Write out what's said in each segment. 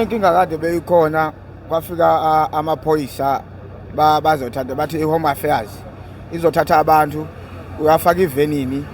Inkinga kade beyikhona, kwafika amaphoyisa, bazothatha, bathi i-Home Affairs izothatha abantu, uyafaka ivenini,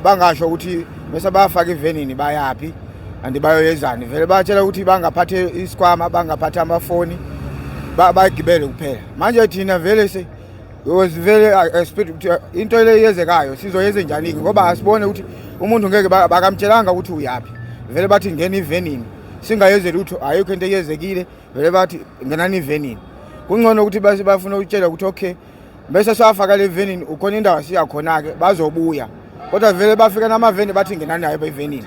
bangasho ukuthi bese bayafaka ivenini bayaphi and bayoyenzani. Vele batshela ukuthi bangaphathe isikhwama, bangaphathe amafoni, bagibele kuphela. Manje thina vele se was very expect ukuthi into le yenzekayo sizoyenze njani-ke, ngoba asibone ukuthi umuntu ngeke bakamtshelanga ukuthi uyaphi. Vele bathi ngena ivenini, singayenze lutho, ayikho into eyenzekile. Vele bathi ngenani ivenini. Kungcono ukuthi base bafuna ukutshela ukuthi okay, bese safaka le venini, ukhona indawo siya khona-ke, bazobuya. Kodwa vele bafika namaveni, bathi ngenani nayo evenini.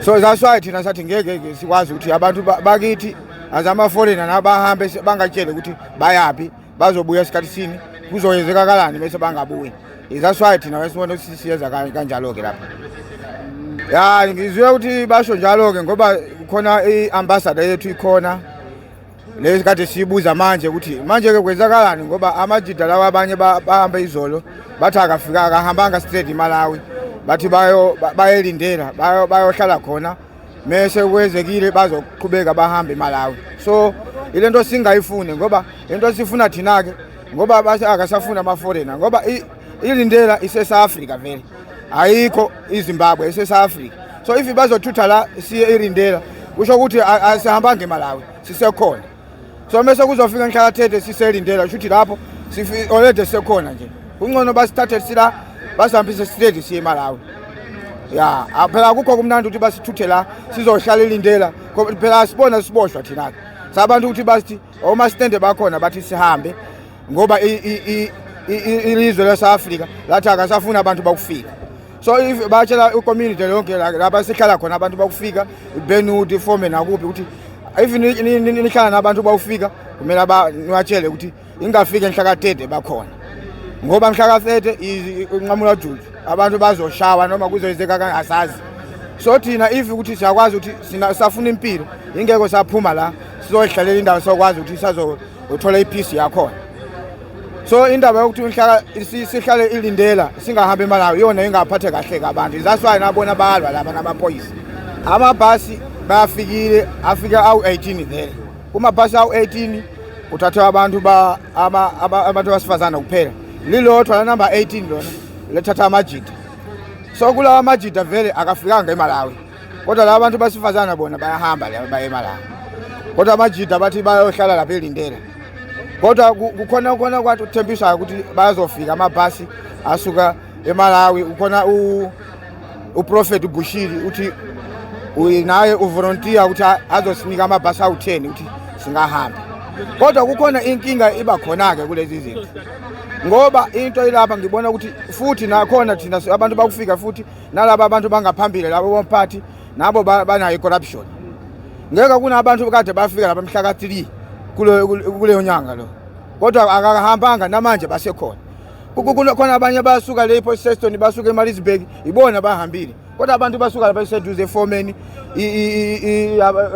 So that's why thina sathi ngeke sikwazi ukuthi abantu bakithi as ama-foreigner nabahambe bangatshele ukuthi bayaphi, bazobuya esikhathi sini, kuzoyenzeka kalani bese bangabuyi. That's why thina wesibona ukuthi siyenza kanjalo-ke lapha. Ya, ngizwe ukuthi basho njalo-ke ngoba khona i-ambassador yethu ikhona lesi kade siyibuza manje ukuthi manje-ke kwenzakalani, ngoba amajida lawa abanye bahambe izolo, bathi akafika, akahambanga straight eMalawi, bathi bayelindela, bayohlala khona, mese kwenzekile bazoqhubeka bahambe eMalawi. So ile nto singayifuni, ngoba into sifuna thina-ke, ngoba base akasafuna ama-foreigner, ngoba iLindela ise-South Africa vele, ayikho iZimbabwe, ise-South Africa. So if bazothutha la siye iLindela, kusho ukuthi asihambanga eMalawi, sisekhona. So mese kuzofika mhla ka-30 siselindela, kusho ukuthi lapho already sisekhona nje. Kungcono basithathe sila, basihambise straight siye eMalawi. Ya, phela akukho kumnandi ukuthi basithuthe la sizohlala eLindela. Phela asibona siboshwa thina-ke sabantu ukuthi bathi omasitende bakhona bathi sihambe, ngoba ilizwe lase Africa lathi akasafuna abantu bakufika. So if batshela i-community yonke lapha sihlala khona abantu bakufika, iBenwood, iFome, nakuphi, ukuthi if nihlala nabantu bawufika, kumele niwatshele ukuthi ingafika mhla ka-30 bakhona, ngoba mhla ka-30 inqamula juju, abantu bazoshawa noma kuzoyenzeka kangasazi. So thina if ukuthi siyakwazi ukuthi sina safuna impilo, ingeke saphuma la sizoyihlalela indawo, sokwazi ukuthi sazothola i-peace yakhona. So indaba yokuthi uhlala sihlale ilindela singahambi eMalawi, iyona ingaphathe kahle kabantu. That's why nabona balwa laba namaphoyisa. Amabhasi bayafikile, afika awu-18 vele. Kumabhasi awu-18 kuthathwa abantu ba abantu basifazana kuphela. Lilodwa la number 18 lona lethatha amajida. So kulawa amajida vele akafikanga eMalawi, kodwa laba bantu basifazana bona bayahamba la baye eMalawi, kodwa amajida bathi bayohlala lapha elindela. Kodwa kukhona khona kwathi uthembisayo ukuthi bayazofika amabhasi asuka eMalawi. Ukhona uProphet Bushiri, uthi naye uvolunteer ukuthi azosinika amabhasi awu-10 ukuthi singahamba. Kodwa kukhona inkinga iba khona-ke kulezi zinto, ngoba into ilapha ngibona ukuthi futhi nakhona thina abantu bakufika, futhi nalaba abantu bangaphambili labo bomphathi nabo banayo i-corruption. Ngeke kunabantu kade bafika lapha mhla ka-3 kuleyo nyanga lo, kodwa akahambanga, namanje basekhona. Khona abanye basuka le Port Shepstone, basuka eMaritzburg, ibona bahambile, kodwa abantu basuka lapha eseduze eFomeni,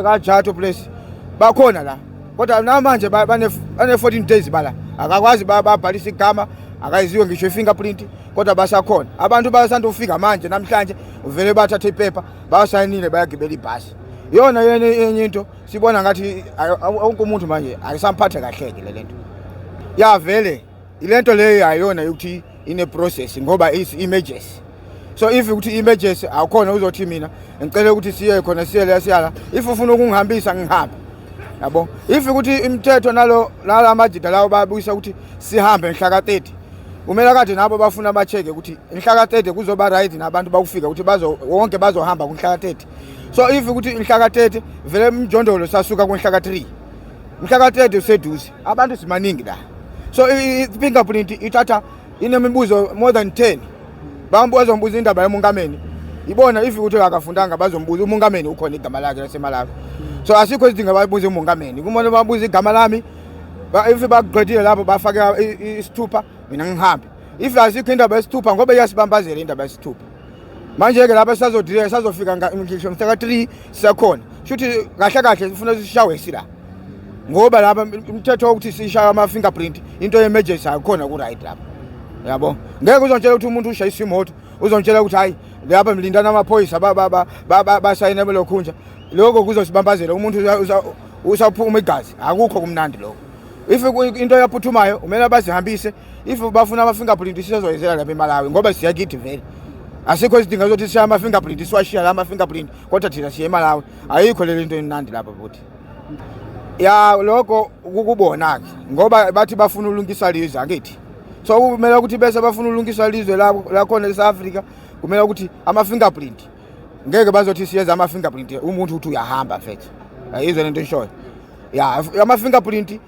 kaJato place, bakhona la, kodwa namanje bane 14 days bala, akakwazi babhalisa igama, akayiziwe ngisho i-fingerprint, kodwa basakhona. Abantu basanda ufika manje namhlanje, uvele bathatha iphepha, basayinile, bayagibela ibhasi. Iyona yena enye into sibona ngathi wonke umuntu manje ayisamphathe kahle-ke le lento. Ya, vele ilento leyo ayona yokuthi ine process, ngoba is emergency. So if ukuthi emergency awukhona, uzothi mina ngicela ukuthi siye khona, siye la, siyala. If ufuna ukungihambisa, ngihambe, yabo. If ukuthi imithetho nalo nala majida lawo babuyisa ukuthi sihambe mhla ka-30, kumele kade nabo bafuna ba-check-e ukuthi mhla ka-30 kuzoba right nabantu bakufika, ukuthi bazo wonke bazohamba kumhla ka-30. So if ukuthi mhla ka-30 vele umjondolo sasuka kumhla ka-3, mhla ka-30 useduze, abantu simaningi la. So i-fingerprint ithatha inemibuzo more than 10. Bazombuza indaba yomongameli, ibona if ukuthi akafundanga, bazombuza umongameli ukhona igama lakhe laseMalawi. So asikho isidingo babuze umongameli, kumele babuze igama lami. If bakuqedile lapho, bafake isithupha, mina ngihambe. If asikho indaba yesithupha, ngoba iyasibambazela indaba yesithupha manje-ke lapha sisazodileka, sazofika ngisho mhla ka-3 sisakhona. Shuthi kahle kahle sifuna sishawe sila, ngoba lapha umthetho wokuthi sishaye ama-fingerprint, into ye-emergency akukhona ku-right lapha, yabo. Ngeke uzontshela ukuthi umuntu ushayisa imoto, uzontshela ukuthi hayi, Lapha mlindana amaphoyisa basayine belokhunja. Lokho kuzosibambazela umuntu usaphuma igazi. Akukho kumnandi lokho. If into yaphuthumayo kumele bazihambise. If bafuna ama-fingerprint sizoyenzela lapha eMalawi ngoba siyakithi vele. Asikho isidingo sokuthi sishaye ama-fingerprint, siwashiya la ama-fingerprint, kodwa thina siye eMalawi. Ayikho le nto emnandi lapha futhi. Ya, lokho kukubona-ke ngoba bathi bafuna ulungisa lizwe, angithi? So kumele ukuthi bese bafuna ulungisa lizwe lakhona eSouth Africa, kumele ukuthi ama-fingerprint ngeke bazothi siyeza ama-fingerprint umuntu uthi uyahamba mfethu. Ayizwe lento eshoyo. Ya, ama-fingerprint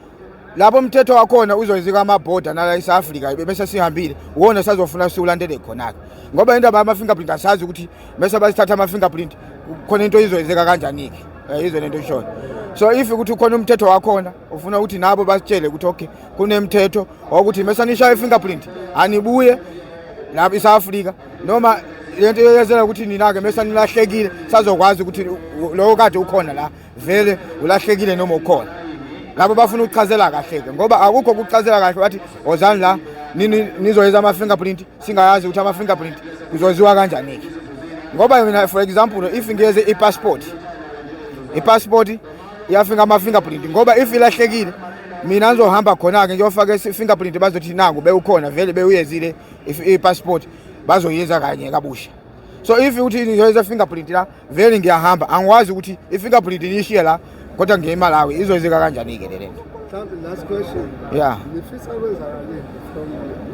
lapho umthetho wakhona uzoyizika amabhoda nala eSouth Africa bese sihambile, uwona sazofuna siwulandele khona-ke, ngoba indaba yama-fingerprint asazi ukuthi bese basithatha ama-fingerprint khona into izoyenzeka kanjani-ke. Izwe lento eshoyo. So if ukuthi ukhona umthetho wakhona, ufuna ukuthi nabo basitshele ukuthi okay, kunemthetho wokuthi mese nishaya i-fingerprint anibuye lapha eSouth Africa, noma lento yezela ukuthi nina-ke mese nilahlekile, sazokwazi ukuthi lowo kade ukhona la vele ulahlekile noma ukhona. Labo bafuna ukuchazela kahle-ke, ngoba akukho ukuchazela kahle, bathi wozani la nini nizoyenza ama-fingerprint, singayazi ukuthi ama-fingerprint kuzoziwa kanjani-ke. Ngoba mina, for example, if ngiyeze i-passport, i-passport iyafika ama-fingerprint, ngoba if ilahlekile mina ngizohamba khona-ke ngiyofaka i-fingerprint, bazothi nangu bewukhona vele, bewuyezile i-passport, bazoyenza kanye kabusha. So if ukuthi ngizoyenza fingerprint la, vele ngiyahamba, angikwazi ukuthi i-fingerprint niyishiye la kodwa ngiye eMalawi. Izoyenzeka kanjani-ke le lento? Mhlawumbe last question. Yeah. Nifisa kwenzakaleni from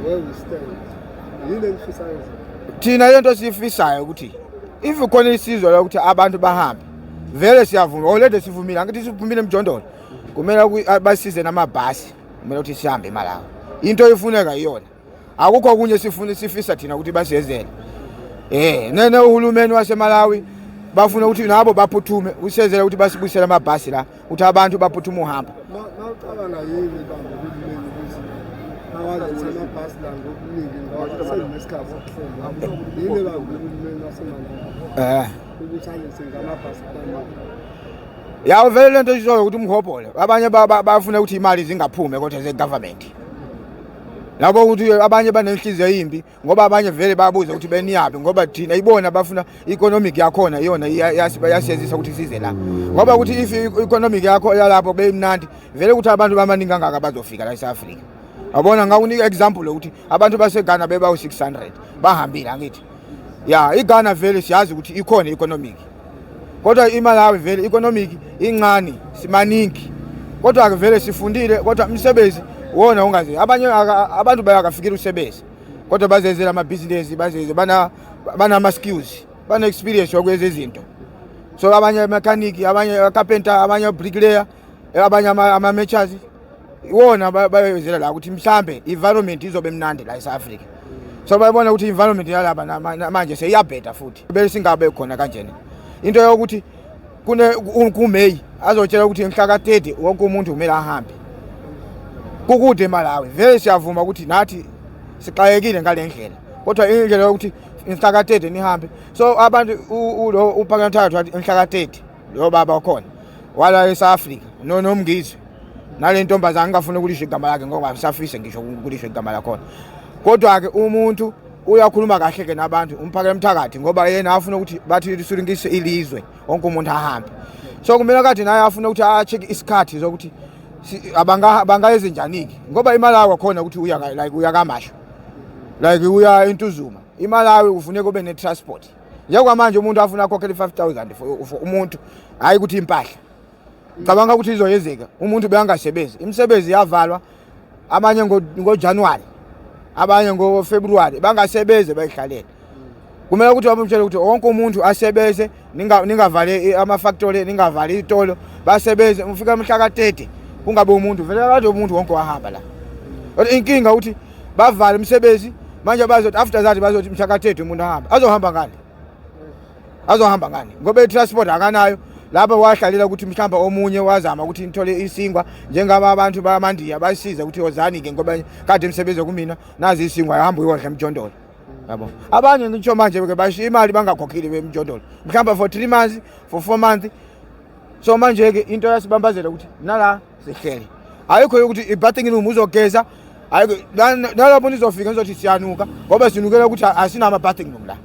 where we stand? Yini enifisa kwenzeka? Thina lento siyifisayo ukuthi if khona isizwe la ukuthi abantu bahambe, vele siyavuma, already sivumile, angithi siphumile emjondolo, kumele basize namabhasi, kumele ukuthi sihambe eMalawi. Into efuneka iyona, akukho okunye sifuna sifisa thina ukuthi basiyezele. Nene uhulumeni waseMalawi bafuna ukuthi nabo baphuthume usezele ukuthi basibuyisele amabhasi la ukuthi abantu baphuthume uhamba. Mawucabanga yini bamba uhulumeni ukuthi awalethe amabhasi la ngokuningi, ngoba sekunesikhathi? Yini bamba uhulumeni waseMalawi ukuthi alethe ngamabhasi amaningi? Ya, vele lento ishoyo ukuthi umhobholo, abanye bafuna ukuthi imali zingaphume kodwa ze-government labo, ukuthi abanye banenhliziyo yimbi, ngoba abanye vele bayabuza ukuthi beniyaphi, ngoba thina ibona bafuna economic yakhona iyona iyasiyenzisa ukuthi size la, ngoba ukuthi if economic yakho yalapho beyimnandi vele, ukuthi abantu bamaningi kangaka bazofika la eSouth Africa. Yabona, ngakunika example ukuthi abantu baseGhana beba u600 bahambile, angithi? Ya, iGhana vele siyazi ukuthi ikhona economic, kodwa iMalawi vele economic incane, simaningi, kodwa ke vele sifundile, kodwa umsebenzi wona ungazi. Abanye abantu bayakafikela usebenzi, kodwa bazenzela amabhizinesi, bazenze bana banama skills, bana experience yokwenza izinto. So abanye mechanic, abanye carpenter, abanye bricklayer, abanye ama matchers, iwona bayenzela la ukuthi mhlambe environment izobe mnandi la eSouth Africa. So bayibona ukuthi environment yalapha manje seyiyabheda futhi bese singabe khona kanjena into yokuthi kune kuMay azotshela ukuthi mhla ka-30 wonke umuntu kumele ahambe, kukude eMalawi. Vele siyavuma ukuthi nathi sixakekile ngale ndlela, kodwa indlela yokuthi mhla ka-30 nihambe, so abantu lo uphakathathu wathi mhla ka-30 lo baba wakhona wala eSouth Africa no nomngizwe nale ntombazane, ngingafuni ukulisho igama lakhe ngoba ngisafise ngisho ukulisho igama lakhona, kodwa-ke umuntu uyakhuluma kahle ke nabantu umphakela emthakathi, ngoba yena afuna ukuthi bathi lisulungise ilizwe, wonke umuntu ahambe. So kumele kathi naye afuna ukuthi a-check isikhathi sokuthi bangayenze njani-ke, ngoba iMalawi akhona ukuthi uya like uya kaMashu, like uya eNtuzuma, iMalawi kufuneka ube ne-transport. Njengamanje umuntu afuna akhokhele i-5000 for umuntu, hhayi ukuthi impahla. Cabanga ukuthi izoyenzeka umuntu beyangasebenzi, imisebenzi yavalwa, abanye ngoJanuary, abanye ngoFebruary bangasebenzi, bayihlalele. Kumele ukuthi bamtshele ukuthi wonke umuntu asebenze, ningavale ama-factory, ningavali itolo, basebenze. Ufika mhla ka-30 kungabe umuntu vele kade umuntu wonke wahamba la. Kodwa inkinga ukuthi bavale umsebenzi manje, bazothi after that bazothi mhla ka-30 umuntu ahambe. Azohamba ngani? Azohamba ngani? Ngoba i-transport akanayo. Lapho wahlalela ukuthi mhlawumbe omunye wazama ukuthi nithole isingwa, njengaba abantu bamandiya basize ukuthi wozani-ke, ngoba kade imisebenzi kumina, nazi isingwa, hamba uyodla emjondolo, yabo. Abanye ngisho manje ke bashiya imali bangakhokhile bemjondolo, mhlawumbe for 3 months, for 4 months. So manje-ke into yasibambazela ukuthi nala sihlele, ayikho yokuthi i-bathing room uzogeza, ayikho. Nalapho nizofika nizothi siyanuka, ngoba sinukela ukuthi asinama bathing room la.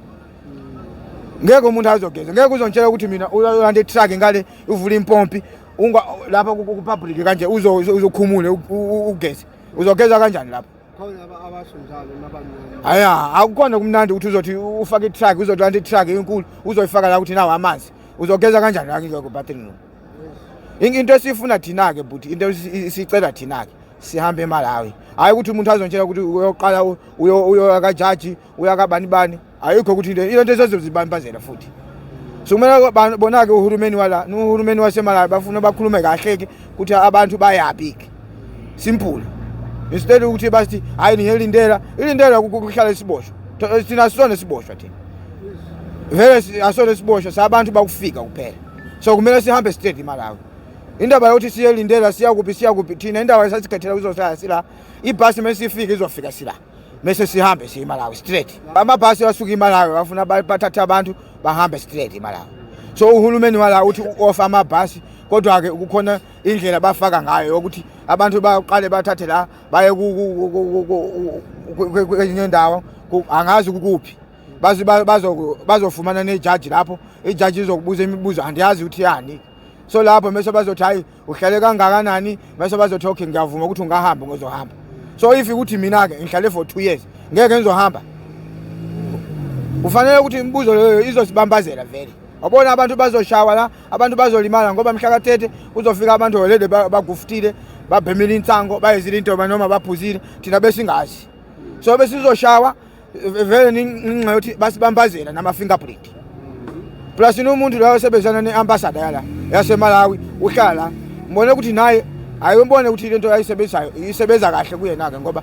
Ngeke umuntu azogeza, ngeke uzontshela ukuthi mina ulande i-truck ngale uvule impompi unga lapha ku-public kanje uzokhumule ugeze. Uzogeza kanjani lapho? Khona abasho njalo nabamnyama. Aya, akukhona kumnandi ukuthi uzothi ufake i-truck, uzolanda i-truck enkulu, uzoyifaka la ukuthi nawo amanzi. Uzogeza kanjani la ngeke bathroom room? Into esifuna thina-ke buti, into esicela thina-ke, sihambe eMalawi. Hayi ukuthi umuntu azontshela ukuthi uyoqala uyoya kajaji, uya kabani bani. Ayikho ukuthi into into esezozibambazela futhi. So kumele bona-ke uhulumeni wala nohulumeni waseMalawi bafuna bakhulume kahle-ke ukuthi abantu bayaphi-ke. Simple. Instead ukuthi bathi hayi niyelindela, ilindela kuhlala isiboshwa. Thina sisona isiboshwa thina. Vele asona isiboshwa sabantu bakufika kuphela. So kumele sihambe straight eMalawi. Indaba yokuthi siyelindela siya kuphi siya kuphi thina indaba esasikhethela kuzohlala sila. Ibhasi mesifika izofika sila. Mese sihambe siye eMalawi straight. Amabhasi asuka eMalawi bafuna bathathe abantu bahambe straight eMalawi. So uhulumeni wala uthi u-offer amabhasi kodwa ke kukhona indlela bafaka ngayo yokuthi abantu baqale bathathe la baye kwenye indawo angazi kukuphi. Bazofumana nejaji lapho, ijaji izokubuza imibuzo andiyazi ukuthi yani. So lapho mase bazothi hayi uhlale kangakanani, mase bazothi okay ngiyavuma ukuthi ungahamba ngozohamba. So if ukuthi mina ke ngihlale for 2 years ngeke ngizohamba. Ufanele ukuthi imibuzo leyo izosibambazela vele. Wabona abantu bazoshawa la, abantu bazolimala ngoba mhla ka-30 kuzofika abantu already bagufutile, babhemile insango, bayezile intoba noma baphuzile, thina besingazi. So besizoshawa vele ninxa yokuthi basibambazela nama fingerprint. Plus umuntu la osebenzana ne-ambassador yala yaseMalawi uhlala mbone ukuthi naye ayimbone ukuthi lento ayisebenzayo isebenza kahle kuyena ke ngoba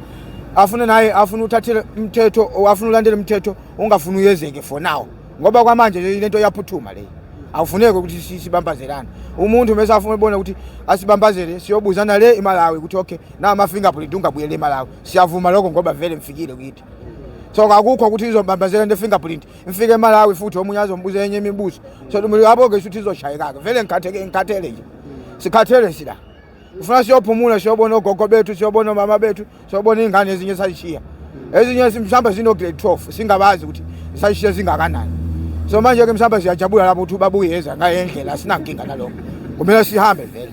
afuna naye afuna uthathele umthetho afuna ulandele umthetho ungafuni uyezeke for now ngoba kwamanje lento iyaphuthuma le awufuneki ukuthi sibambazelane umuntu mase afuna ubona ukuthi asibambazele siyobuzana le iMalawi ukuthi okay na ama fingerprint ungabuyele eMalawi siyavuma lokho ngoba vele mfikile kithi so akukho ukuthi izombambazela ne fingerprint mfike eMalawi futhi omunye azombuza enye imibuzo so yabo ke ukuthi izoshayeka ke vele ngikhatheke ngikhathele nje sikhathele sila ufuna siyophumula siyobona ogogo bethu siyobona omama bethu siyobona izingane ezinye sayishiya ezinye mhlawumbe zino grade 12 singabazi ukuthi sayishiya zingakanani so manje ke mhlawumbe siyajabula lapho ukuthi babuyeza ngale ndlela asinankinga nalokho kumele sihambe vele.